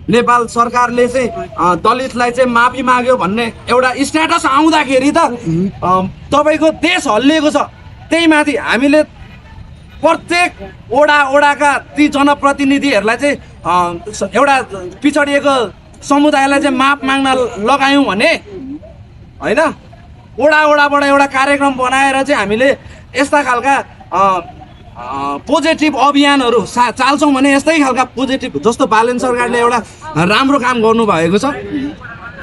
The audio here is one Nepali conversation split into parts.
नेपाल सरकारले चाहिँ दलितलाई चाहिँ माफी माग्यो भन्ने एउटा स्ट्याटस आउँदाखेरि त तपाईँको देश हल्लिएको छ। त्यही माथि हामीले प्रत्येक ओडाका ती जनप्रतिनिधिहरूलाई चाहिँ एउटा पिछडिएको समुदायलाई चाहिँ माफ माग्न लगायौँ भने होइन, ओडाबाट एउटा कार्यक्रम बनाएर चाहिँ हामीले यस्ता खालका पोजिटिभ अभियानहरू चाल्छौँ भने यस्तै खालका पोजिटिभ, जस्तो बालेन सरकारले एउटा राम्रो काम गर्नुभएको छ।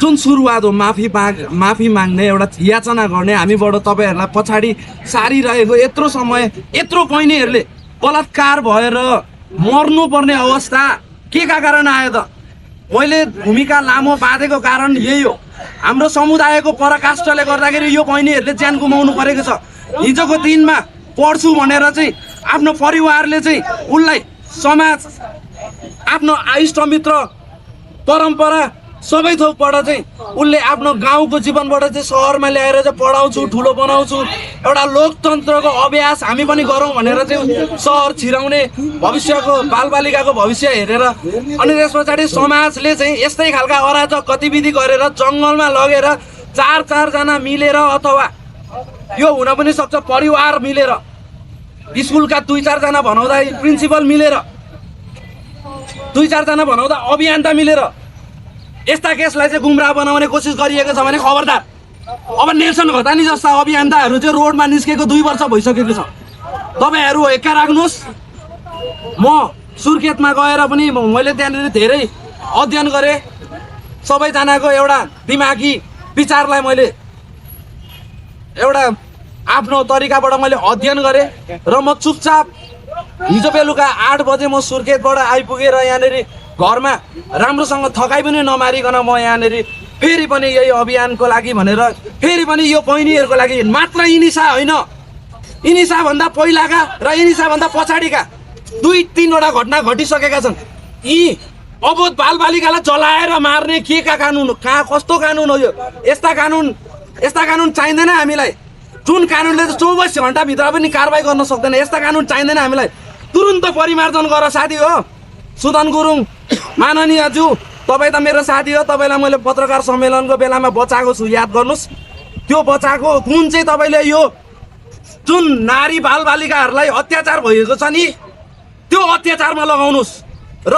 जुन सुरुवात हो माफी माग्ने एउटा याचना गर्ने, हामीबाट तपाईँहरूलाई पछाडि सारिरहेको यत्रो समय यत्रो बहिनीहरूले बलात्कार भएर मर्नुपर्ने अवस्था के का कारण आयो त? मैले भूमिका लामो बाँधेको कारण यही हो। हाम्रो समुदायको पराकाष्ठले गर्दाखेरि यो बहिनीहरूले ज्यान गुमाउनु परेको छ। हिजोको दिनमा पढ्छु भनेर चाहिँ आफ्नो परिवारले चाहिँ उसलाई समाज, आफ्नो इष्टमित्र, परम्परा सबै थोकबाट चाहिँ उसले आफ्नो गाउँको जीवनबाट चाहिँ सहरमा ल्याएर चाहिँ पढाउँछु, ठुलो बनाउँछु, एउटा लोकतन्त्रको अभ्यास हामी पनि गरौँ भनेर चाहिँ सहर छिराउने, भविष्यको बालबालिकाको भविष्य हेरेर, अनि त्यस पछाडि समाजले चाहिँ यस्तै खालका अराजक गतिविधि गरेर जङ्गलमा लगेर चारजना मिलेर, अथवा यो हुन पनि सक्छ परिवार मिलेर, स्कुलका 2-4 जना भनाउँदा प्रिन्सिपल मिलेर, 2-4 जना भनाउँदा अभियन्ता मिलेर यस्ता केसलाई चाहिँ गुमराह बनाउने कोसिस गरिएको छ भने खबरदार। अब नेल्सन घतानी जस्ता अभियन्ताहरू चाहिँ रोडमा निस्केको 2 वर्ष भइसकेको छ। तपाईँहरू एक्का राख्नुहोस्। म सुर्खेतमा गएर पनि मैले त्यहाँनिर धेरै अध्ययन गरेँ। सबैजनाको एउटा दिमागी विचारलाई मैले एउटा आफ्नो तरिकाबाट मैले अध्ययन गरेँ र म चुपचाप हिजो बेलुका 8 बजे म सुर्खेतबाट आइपुगेर यहाँनिर घरमा राम्रोसँग थकाइ पनि नमारिकन म यहाँनिर फेरि पनि यही अभियानको लागि भनेर फेरि पनि यो बहिनीहरूको लागि मात्र इनिसा होइन, इनिसाभन्दा पहिलाका र इनिसाभन्दा पछाडिका 2-3वटा घटना घटिसकेका छन्। यी अबोध बालबालिकालाई जलाएर मार्ने के का कानुन हो? कस्तो कानुन हो यो? यस्ता कानुन चाहिँदैन हामीलाई। जुन कानुनले 24 घण्टाभित्र पनि कारबाही गर्न सक्दैन, यस्ता कानुन चाहिँदैन हामीलाई। तुरुन्त परिमार्जन गर साथी हो। सुदन गुरुङ माननीयज्यू, तपाईँ त मेरो साथी हो। तपाईँलाई मैले पत्रकार सम्मेलनको बेलामा बचाएको छु, याद गर्नुहोस्। त्यो बचाएको गुण चाहिँ तपाईँले यो जुन नारी बालबालिकाहरूलाई अत्याचार भएको छ नि, त्यो अत्याचारमा लगाउनुहोस् र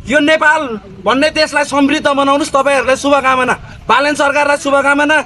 यो नेपाल भन्ने देशलाई समृद्ध बनाउनुहोस्। तपाईँहरूलाई शुभकामना, बालेन सरकारलाई शुभकामना।